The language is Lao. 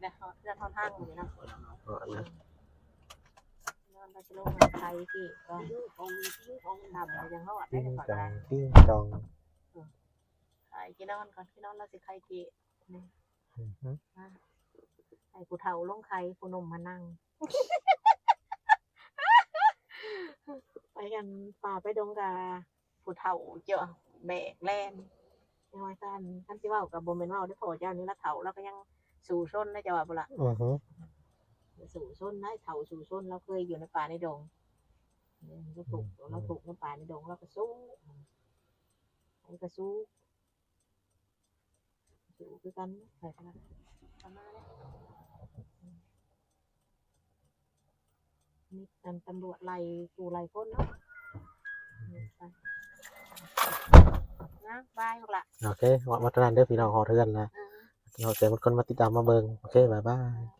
ແລ້ວເຮົາ ເຮືອນເຮົາທາງນີ້ນະ ເອີ ນອນໄປຊິລົງໄຄກີ່ກ່ອນ ຄ່ຳແລ້ວຈັ່ງຮອດໄດ້ກ່ອນກໍໄດ້ ຕິງຈອງ ໄຄກີ່ນອນກ່ອນ ກີ່ນອນແລ້ວຊິໄຄກີ່ ອືຮຶ ໃຫ້ຜູ້ເຖົ້າລົງໄຄ ຜູ້ໜຸ່ມມານັ່ງ ໄປກັນປ່າໄປດົງກະ ຜູ້ເຖົ້າເຈົ້າແບກແລ່ນ ຈັ່ງວ່າຊັ້ນ ຄັນຊິເວົ້າກໍບໍ່ແມ່ນເວົ້າເດ້ ພໍ່ເຈົ້ານີ້ລະເຖົ້າ ລາວກໍຍັງສູ້ຊົນໄດ້ ເຈົ້າວ່າບໍ່ລະ? ອືຮຶ ສູ້ຊົນໄດ້ ເຖົ້າສູ້ຊົນ ລາວເຄີຍຢູ່ໃນປ່າໃນດົງ ລາວທຸກ ອືມ ລາວທຸກໃນປ່າໃນດົງ ລາວກໍສູ້ ລາວກໍສູ້ ສູ້ຄືກັນ ໃຜກໍໄດ້ ເຂົ້າມາແລ້ວ ມີຕຳ ຕຳຫຼວດໄລ່ຜູ້ໄລ່ຄົນເນາະ ໄປນະ ບາຍ ລູກຫຼ້າ ໂອເຄ ເວົ້າເທົ່ານັ້ນເດີພີ່ນ້ອງ ຮອດເຮືອນລະ ເອີ ເຮົາຈະມີຄົນມາຕິດຕາມມາເບິ່ງ ໂອເຄ ບາຍບາຍ.